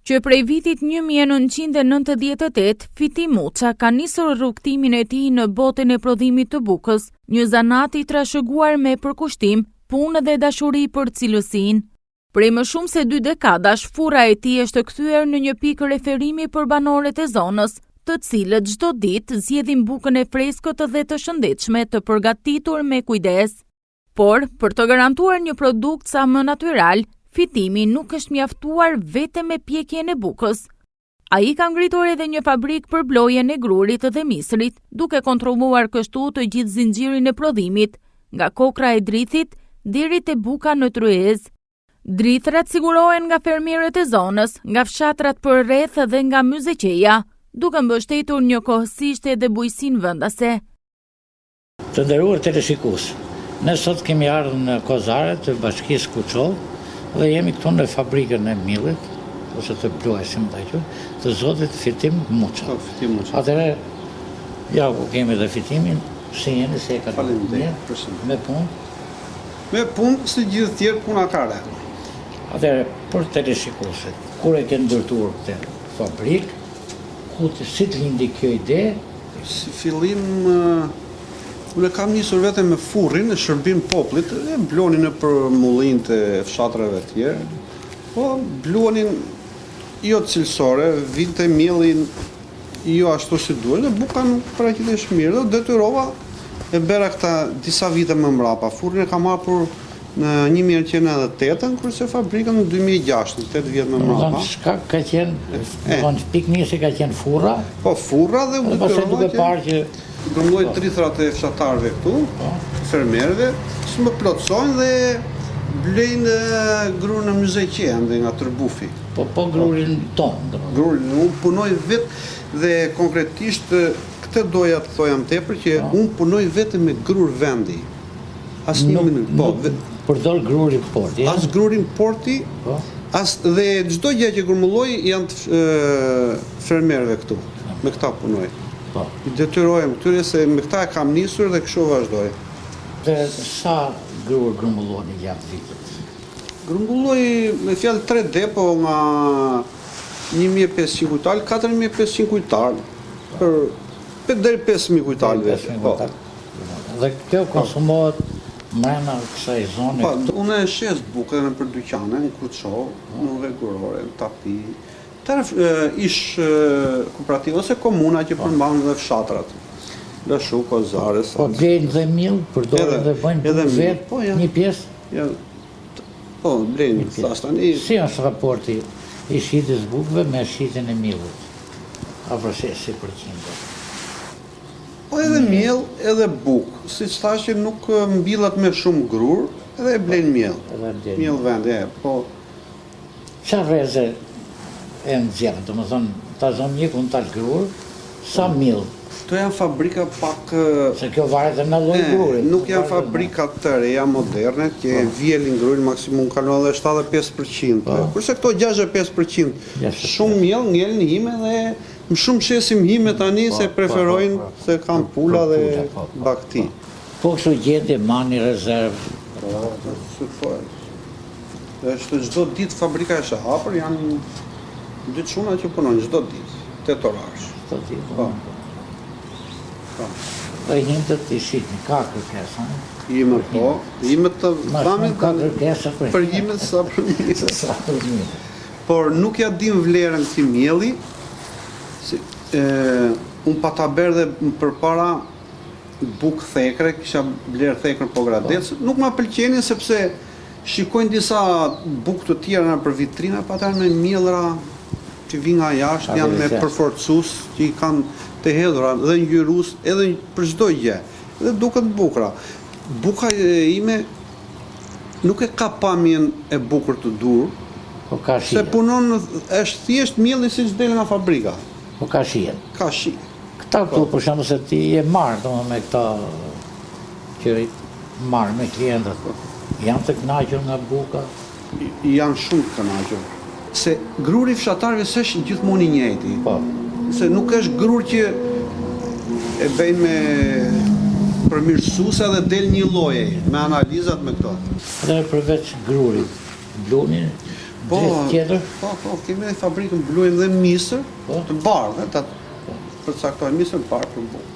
Që prej vitit 1998, Fitim Muça ka nisur rrugëtimin e tij në botën e prodhimit të bukës, një zanat i trashëguar me përkushtim, punë dhe dashuri për cilësinë. Prej më shumë se dy dekadash, furra e tij është kthyer në një pikë referimi për banorët e zonës, të cilët çdo ditë zgjedhin bukën e freskët dhe të shëndetshme të përgatitur me kujdes. Por, për të garantuar një produkt sa më natyral, Fitimi nuk është mjaftuar vetëm me pjekjen e bukës. Ai ka ngritur edhe një fabrikë për blojen e grurit dhe misrit, duke kontrolluar kështu të gjithë zinxhirin e prodhimit, nga kokrra e drithit deri te buka në tryezë. Drithërat sigurohen nga fermerët e zonës, nga fshatrat përreth dhe nga Myzeqeja, duke mbështetur njëkohësisht edhe bujqësinë vendase. Të nderuar teleshikues, ne sot kemi ardhur në Kozare të Bashkisë Kuçovë dhe jemi këtu në fabrikën e millit, ose të blojës si mund ta quajmë, të zotit Fitim Muça. Po, Fitim Muça. Atëherë, ja ku kemi dhe Fitimin, si jeni, si e ka Faleminderit, përshëndetje. Me punë? Me punë, si gjithë tjerë, puna ka rregull. Atëherë, për teleshikuesit, kur e ke ndërtuar këtë fabrikë, ku të, si të lindi kjo ide, Si fillim, unë e kam nisur vetëm me furrin në shërbim popullit, e blonin nëpër mullinjtë e fshatrave të tjerë, po bluanin jo cilësore, vinte mielli jo ashtu si duhet, dhe buka nuk paraqitej mirë, dhe u detyrova e bëra këta disa vite më mbrapa. Furrin e kam hapur në 1998-ën, kurse fabrikën në 2006-ën, 8 vjet më mbrapa. Domethënë shkak ka qenë, domethënë pikënisje ka qenë furra? Po, furra dhe u detyrova duke parë që grumbulloj po. drithërat e fshatarëve këtu, po. fermerëve, s'më plotësojnë dhe blejnë grurë në Myzeqe, dhe nga Tërbufi. Po, po grurin tonë, domethënë. Grurin, unë punoj vetë dhe konkretisht këtë doja të thoja më tepër që po. unë punoj vetëm me grurë vendi. Asnjë mënyrë. Po, nuk përdor grurë importi. As grurë importi, po. as dhe çdo gjë që grumbulloj janë të fermerëve këtu. Me këta punoj. Po. I detyrohem këtyre se me këta e kam nisur dhe kështu vazhdoj. Dhe sa grurë grumbulloni gjatë vitit? Grumbulloj me fjalë 3 depo nga 1500 kuintal, 4500 kuintal për deri 5000 kuintal vetë. Po. Dhe kjo konsumohet mrena kësaj zone Po, unë e shes bukën nëpër dyqane, në Kuçovë, në Udhë Hekurore, në Tapi, tërë ish kooperativa ose komuna që përmban dhe fshatrat. Lashuk, Kozare, Po blejnë dhe miell, përdorin dhe bëjnë bukë vetë, po, një pjesë? Ja, po, blejnë, thash tani. Si është raporti i shitjes bukëve me shitjen e miellit? Afërsisht si përqindje? Po edhe miell edhe bukë, siç thashë nuk mbillet me shumë grurë, edhe e blejnë miell. Miell vendi, e, po. Ça rreze e nxjerr, domethënë ta zëmë një kuintal grurë, sa miell? Këto janë fabrika pak Se kjo varet edhe nga lloji i grurit. Nuk janë fabrika të reja moderne që e vjelin grurin maksimum kalon edhe 75%. Kurse këto 65% shumë miell ngel në hime dhe Më shumë shesim hime tani se preferojnë se kanë pula dhe bagëti. Po kështu gjendje mani rezervë. Po, si po. Është çdo ditë fabrika është e hapur, janë dy çuna që punojnë çdo ditë, 8 orarësh. Çdo ditë. Po. Po. Dhe himet i shitni, ka kërkesë, ëh? Hime po, hime të thami ka kërkesë për për hime sa për miell. Sa për miell. Por nuk ja dim vlerën këtij mielli, si, e, unë pata bërë dhe përpara bukë thekre, kisha blerë thekër në Pogradec, po. nuk ma pëlqenin sepse shikojnë disa bukë të tjera nëpër vitrina, pata me miellra që vijnë nga jashtë, janë me përforcues që i kanë të hedhura dhe ngjyrues edhe për çdo gjë. Dhe duket bukura. Buka ime Nuk e ka pamjen e bukur të duhur. Po ka shije. Se punon është thjesht mielli siç del nga fabrika. Po ka shije. Ka shije. Këta këtu për shembull se ti je marrë domethënë me këta që marrë me klientët. Po. Janë të kënaqur nga buka? Janë shumë të kënaqur. Se gruri i fshatarëve s'është gjithmonë i njëjti. Po. Se nuk është grurë që e bëjnë me përmirësuese dhe del një lloj, me analizat me këto. Dhe përveç grurit, bluni? Po, drith tjetër? Po, po, kemi edhe fabrikën bluajmë dhe misër, po. të bardhë, ta përcaktojmë misër të bardhë për bukë.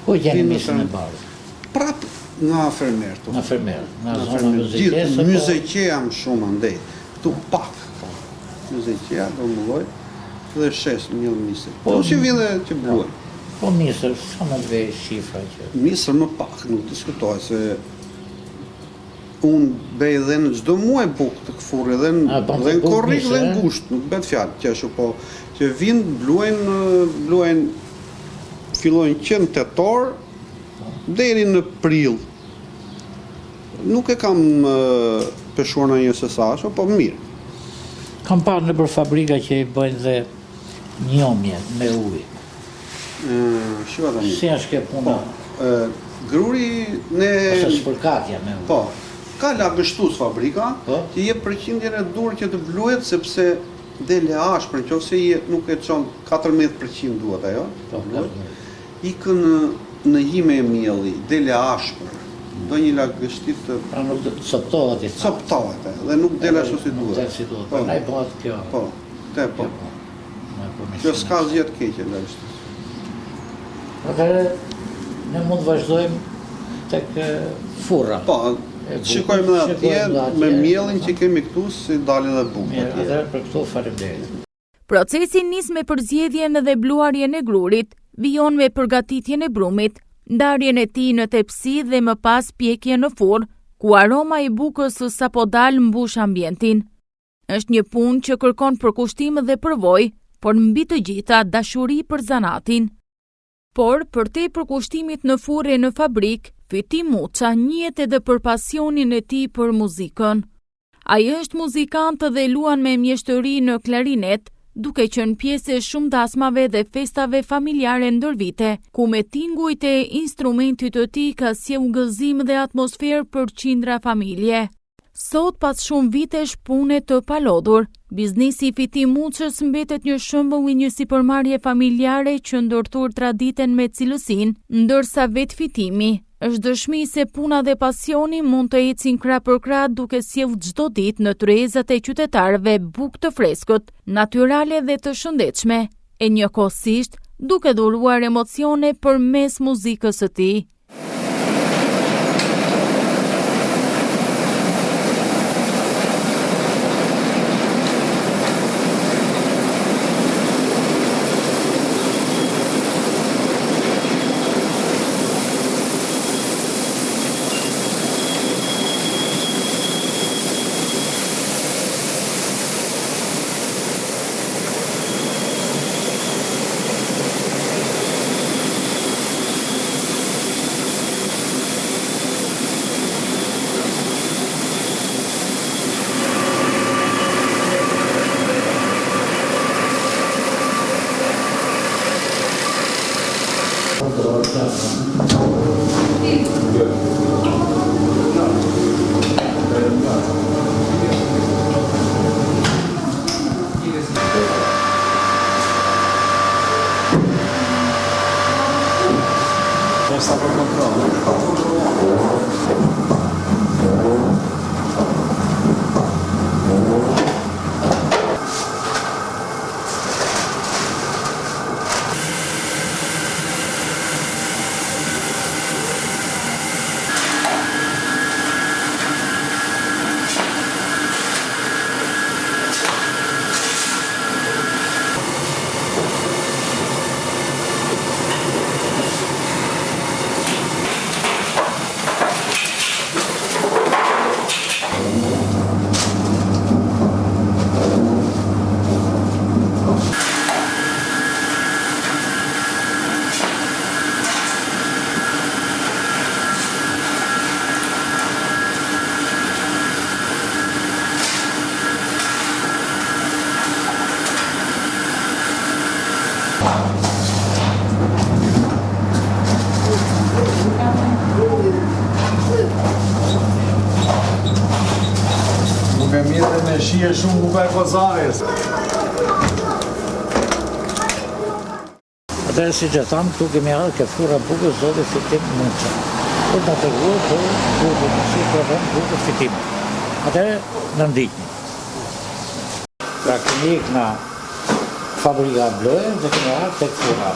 Ku e gjeni misrën e bardhë? Prap nga fermerët. Nga fermerët, nga zona Myzeqesë? Myzeqeja më shumë andej, këtu pak ka. Myzeqeja, do më dhe shes miell misër. Po, që vjen dhe që bluajmë. Po misër, sa më të vejë shifra që... Misër më pak, nuk diskutohet se unë bej dhe në çdo muaj bukë te furri dhe në, po, dhe në bukë korrik misër, dhe në e? gusht, nuk bëhet fjalë që ashtu po që vinë bluajnë bluajnë fillojnë që në tetor deri në prill. Nuk e kam peshuar ndonjë se sa ashtu, po mirë. Kam parë nëpër fabrika që i bëjnë dhe njomje me ujë. Shiko tani. Si është kjo puna? Po, gruri ne Ose spërkatja me ujë. Po. Ka lagështus fabrika Po. që jep përqindjen e duhur që të bluhet sepse del e ashpër, nëse i nuk e çon 14% duhet ajo, Po, bluhet. Ikën në hime e mielli, del e ashpër. Do një lagështi të Pra nuk do të coptohet i tha. coptohet ajo dhe nuk del ashtu si Nuk duhet. del si duhet. Po, Prandaj bëhet kjo. po, te po. Kjo po. Me përmirësim. Kjo s'ka asgjë të keqe lagështis. Atëherë ne mund të vazhdojmë tek furra. Po, E bukës, shikojmë edhe atje shikojmë edhe me atje, miellin që kemi këtu si dalin edhe bukë Mirë, atje. atëherë për këto faleminderit. Procesi nis me përzgjedhjen dhe bluarjen e grurit, vijon me përgatitjen e brumit, ndarjen e tij në tepsi dhe më pas pjekjen në furrë, ku aroma i bukës së sapo dal mbush ambientin. Është një punë që kërkon përkushtim dhe përvojë, por mbi të gjitha dashuri për zanatin. Por, përtej përkushtimit në furrë e në fabrikë, Fitim Muça njihet edhe për pasionin e tij për muzikën. Ai është muzikant dhe luan me mjeshtëri në klarinet, duke qenë pjesë e shumë dasmave dhe festave familjare ndër vite, ku me tingujt e instrumentit të tij ka sjellë gëzim dhe atmosferë për qindra familje. Sot, pas shumë vitesh pune të palodhur, biznesi i Fitim Muçës mbetet një shembull i një sipërmarrje familjare që ndërthur traditën me cilësinë, ndërsa vetë Fitimi është dëshmi se puna dhe pasioni mund të ecin krah për krah duke sjellë çdo ditë në tryezat e qytetarëve bukë të freskët, natyrale dhe të shëndetshme, e njëkohësisht duke dhuruar emocione përmes muzikës së tij. Sa për kontroll. Buka e mirë dhe me shije shumë buka e Kozares. Atëherë siç e thamë, këtu kemi ardhur ke furra bukës zoti Fitim Muça. Për ta treguar për bukën, si prodhon bukën Fitim. Atëherë na ndiqni. Pra kemi ik nga fabrika e blojës dhe kemi ardhë tek furra.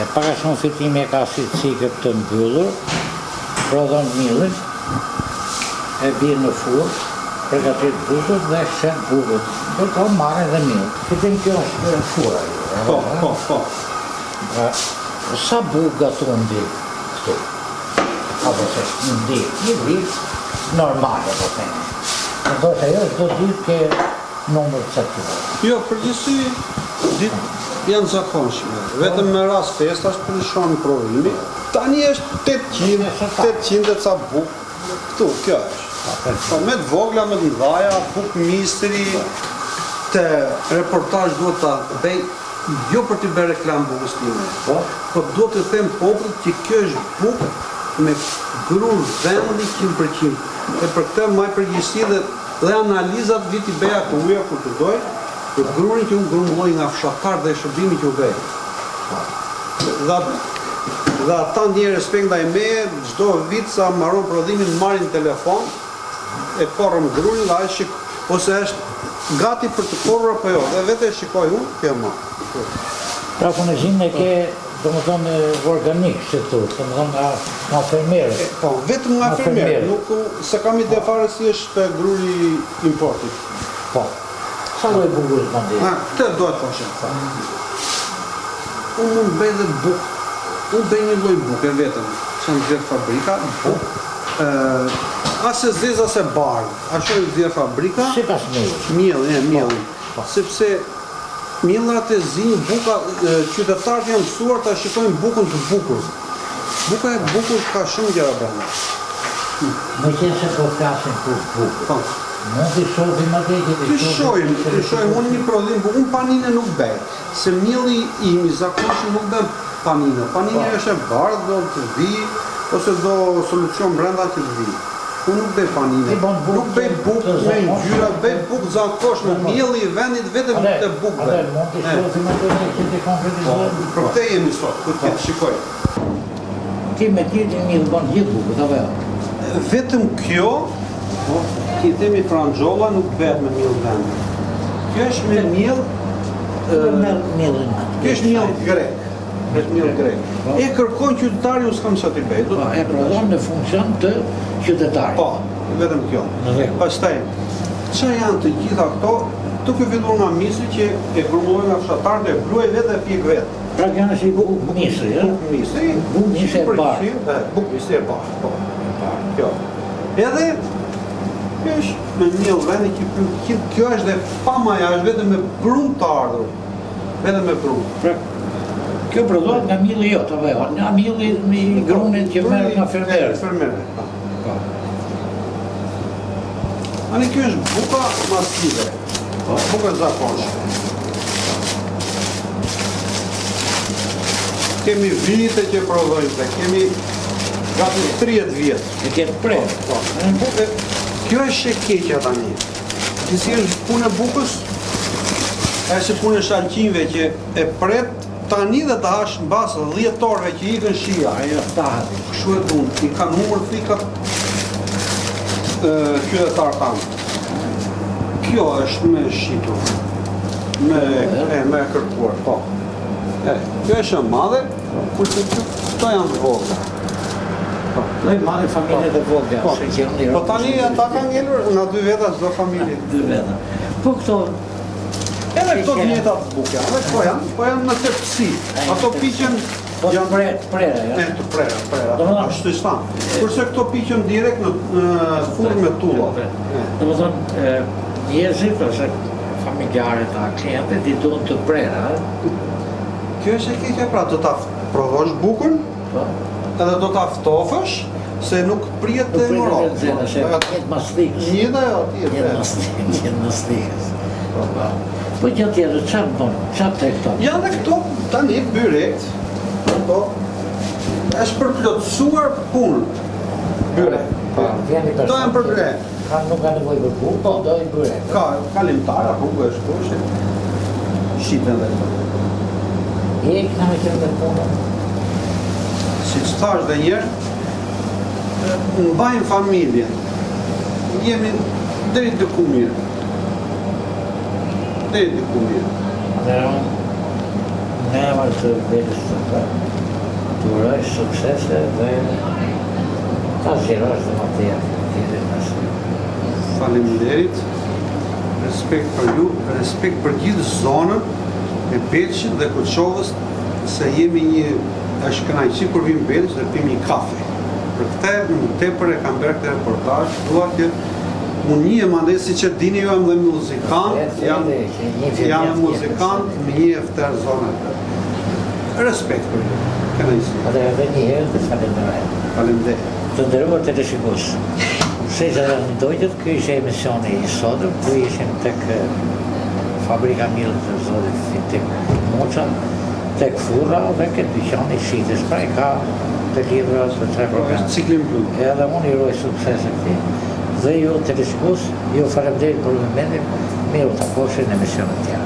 E pak a shumë fitimi e ka si cikël të mbyllur, prodhon millin, e bie në furrë, përgatit bukët dhe shet bukët. Ndërkohë marrin dhe mill. Fitim kjo është furra juaj, Po, po, po. Pra, sa bukë gatuan në ditë këtu? Apo se një ditë, një ditë normale po themi. Ndoshta jo çdo ditë ke numër të caktuar. Jo, përgjithësi ditë janë zakonshme. Vetëm me rast festash ndryshon prodhimi. Tani është 800, 800 e ca bukë. Këtu, kjo është. Po me të vogla, me të mëdhaja, bukë misri, te reportazh duhet ta bëj jo për t'i bërë reklamë bukës time, po, po duhet t'i them popullit që kjo është bukë me grurë vendi 100%. E për këtë maj përgjegjësi dhe dhe analizat vi t'i bëja të huaja kur të doj, për grurin që unë grumbulloj nga fshatarët dhe shërbimi që u bëj. Dhe dhe ata ndjejnë respekt ndaj meje, çdo vit sa mbaron prodhimin më marrin në telefon, e korrëm grurin dhe ai shik ose është gati për të korrur apo jo, dhe vetë e shikoj unë, kjo e marr. Pra furnizimin e ke, domethënë organik, si thu, domethënë nga nga fermerët. Po, vetëm nga fermerët, nuk s'e kam ide fare si është gruri i importit. Po. Sa lloj buke bën ti? Ha, këtë do të thosha. Unë mund të bëj dhe bukë. Unë bëj një lloj buke vetëm, që nxjerr fabrika, bukë, ë as e zezë as e bardhë, ashtu e nxjerr fabrika. Sipas miellit. Miell, e miellin. Po. Sepse miellat e zinj, buka, qytetarët janë mësuar ta shikojnë bukën të bukur. Buka e bukur ka shumë gjëra brenda. Meqenëse po flasim për bukën. Po. Mund t'i shohim atje që t'i shohim. T'i shohim, unë një prodhim buke, unë panine nuk bëj, se mielli im i zakonshëm nuk bën panine. Panine po. është e bardhë, do të vijë, ose do solucion brenda që të vijë. Unë nuk bëj panine, nuk bëj bukë me ngjyra, bëj bukë të zakonshme, mielli i vendit vetëm këtë bukë bëj. Mund t'i shohim atje që t'i konkretizojmë. Për këtë jemi sot, për të shikoj. Ti me të njëjtin miell bën gjithë bukët, apo jo? Vetëm kjo, po, që i themi franxholla nuk bëhet me miell vendi. Kjo është me miell me miellin. Kjo është miell grek. Është miell grek. Po. E kërkon qytetari, unë s'kam ça t'i bëj. Po, e prodhon në funksion të qytetarit. Po, vetëm kjo. Pastaj, ça janë të gjitha këto, duke filluar nga misri që e grumbulloj nga fshatarët e bluaj vetë dhe pjek vetë. Pra kjo është një bukë misri, ë? Bukë misri. Bukë misri e bardhë. Bukë misri e bardhë, po. Kjo. Edhe kjo është me miell vendi që kjo, kjo është dhe pa maja, është vetëm me brumë të ardhur. Vetëm me brumë. Pra, kjo prodhohet nga mielli jot, apo jo? Nga mielli i grunit që merr nga fermerët. Fermerët, po. Po. Ani kjo është buka masive. Po, buka e zakonshme. Kemi vite që prodhojmë dhe kemi gati 30 vjet. E ke të prerë. Po, po. Kjo është e keqja tani. Që si është punë e bukës, është si punë e shalqinve që e pret tani dhe ta hash në bazë 10 orëve që ikën shija. Ajo thahet. Kështu e dunë, i kanë humbur thikat qytetarët tanë. Kjo është më e shitur, më e, më e kërkuar, po. E, kjo është e madhe, kurse kjo, këto janë të vogla. Po, dhe i marrin familjet e vogla, po, se që janë Po tani ata kanë ngelur nga dy veta çdo familje. Dy veta. Po këto Edhe këto të njëjtat bukë janë, edhe këto janë, po janë në tepsi. Ato piqen Po të prerë, të prera, ja? Ne, të prera, të prera. Ashtu si thamë. Kurse këto piqen direkt në furrë me tulla. Domethënë, njerëzit ose familjarët a klientët i duan të prera. Kjo është e keqja pra, do ta prodhosh bukën, po. edhe do ta ftofësh, se nuk prihet të ngrohtë. Nuk prihet të nxehtë, se njët mas thikës. Një dhe ajo, ti e Njët mas thikës, njët mas thikës. Po, po. Po gjë tjetër, ça bën, ça tregton? Janë dhe këto tani byrek, po, është për plotësuar punën, byrek. Po, vjen një person. Këto janë për byrek. Ka nuk ka nevojë për bukë, po do i byrek. Ka, kalimtar, rrugë është kush, shiten dhe këto. Je i kënaqur me punën? Siç thashë dhe njëherë, mbajmë familjen, jemi deri diku mirë. Deri diku mirë. Atëherë unë në emër të Belsh TV të uroj suksese dhe ta zgjerosh dhe më tej aktivitetin nëse. Faleminderit. Respekt për ju, respekt për gjithë zonën e Belshit dhe Kuçovës se jemi një është kënaqësi kur vim Belsh dhe pim një kafe. Për këtë më tepër e kam bërë këtë reportazh, dua që unë njihem andej siç e dini ju jam dhe muzikant, jam jam muzikant, më njeh tërë zona e tërë. Respekt për ju. Kënaqësi. Atëherë edhe një herë të falenderoj. Faleminderit. Të nderuar teleshikues, siç edhe ndoqët, ky ishte emisioni i sotëm, ku ishim tek fabrika e miellit të zotit Fitim Muça, tek furra dhe ke dyqani i shitjes, pra i ka të lidhura të tre Po, programet. është cikli mbyllur. Edhe unë i uroj suksese këtij dhe ju teleshikues, ju faleminderit për vëmendjen, mirë u takofshim në emisionet tjera.